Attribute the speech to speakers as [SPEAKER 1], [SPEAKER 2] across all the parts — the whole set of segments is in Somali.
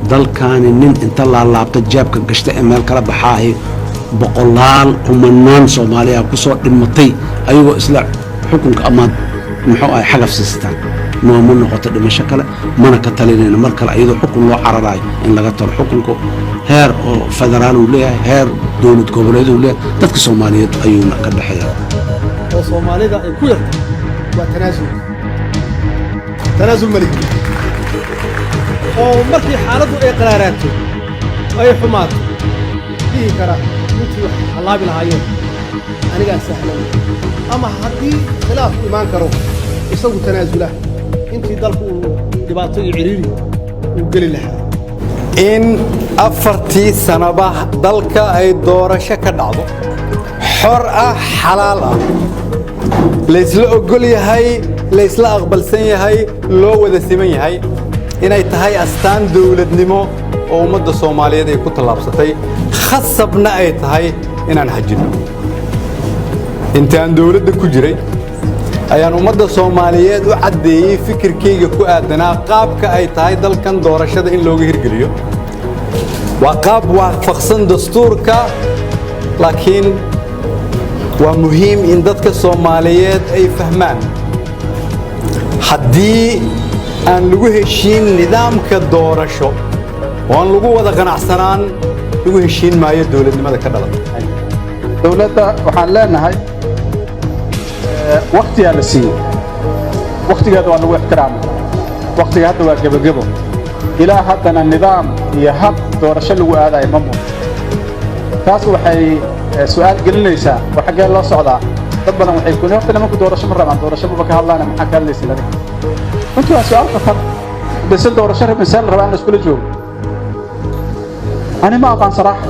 [SPEAKER 1] Dalkaani nin inta laalaabta jeebka gashta ee meel kala baxaahi, boqolaal kumanaan Soomaaliya kusoo dhimatay ayagoo isla xukunka amaad muxuu ahay xagaf siistaan. Nooma noqoto dhimasho kale, mana ka talinayno mar kale iyadoo xukun loo cararayo in laga talo. Xukunku heer oo federaal uu leeyahay, heer dowlad goboleed uu leeyahay, dadka Soomaaliyeed ayuuna ka dhexeeya.
[SPEAKER 2] Oo Soomaalida ay ku yartay waa tanaasul. Tanaasul maligi oo markii xaaladdu ay qaraaraato, ay xumaato, dhihi kara intii wax hallaabi lahaayeen anigaa sahlan, ama haddii khilaaf u imaan karo isagu tanaasula intii dalku uu dhibaato iyo ciriiri uu geli lahaa.
[SPEAKER 3] In 4-tii sanaba dalka ay doorasho ka dhacdo, xor ah, xalaal ah, laysla ogol yahay, laysla aqbalsan yahay, loo wada siman yahay, inay tahay astaan dawladnimo oo ummadda Soomaaliyeed ay ku tallaabsatay, khasabna ay tahay inaan xajinno. Intaan dawladda ku jiray ayaan ummadda Soomaaliyeed u caddeeyey fikirkayga ku aadanaa qaabka ay tahay dalkan doorashada in looga hirgeliyo. Waa qaab waafaqsan dastuurka, laakiin waa muhiim in dadka Soomaaliyeed ay fahmaan: haddii aan lagu heshiin nidaamka doorasho oo aan lagu wada qanacsanaan, lagu heshiin maayo dowladnimada ka dhalata.
[SPEAKER 4] Dowladda waxaan leenahay waktigaa la siiyey, waktigeeda waa lagu ixtiraamay. Waktiga hadda waa gebogebo. Ilaa haddana nidaam iyo hab doorasho lagu aadayo ma muuqdo. Taas waxay su'aal gelinaysaa oo xaggee loo socdaa? Dad badan waxay ku horta nimanku doorasho ma rabaan, doorasho maba ka hadlaana, maxaa ka hadlaysa adiga? Runtii waa su'aal khatar. Bese doorasho rabin, see la rabaa in la iskula joogo? Ani ma aqaan saraaxa.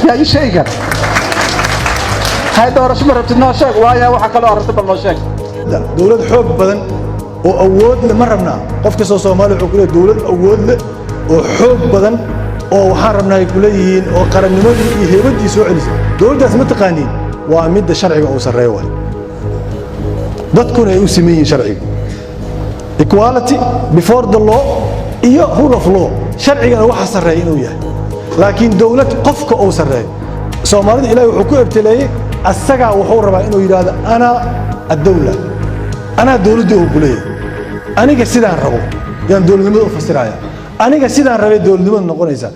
[SPEAKER 4] Yaa ii sheegi kara? Hay, doorasho ma rabtid, noo sheeg. Waaya, waxa kaloo aragta bal noo sheeg.
[SPEAKER 5] Dowlad xoog badan oo awood leh ma rabnaa? Qof kastoo Soomaali wuxuu ku leeyahay dowlad awood leh oo xoog badan oo waxaan rabnaa, ay ku leeyihiin, oo qarannimadii iyo heybadii soo celisa. Dowladdaas ma taqaaniin? Waa midda sharciga uu sarreeyo waay, dadkuna ay u siman yihiin sharciga, equality before the law iyo rule of law, sharcigana waxa sarreeya inuu yahay. Laakiin dowlad qofka uu sarreeyo, Soomaalida Ilaahay wuxuu ku ebteleeyey asagaa wuxuu rabaa inuu yidhaahdo "أنا الدولة", anaa dowladdii uu ku leeyahay, aniga sidaan rabo yaan dowladnimada u fasiraya, aniga sidaan rabay dowladnimada noqonaysaa.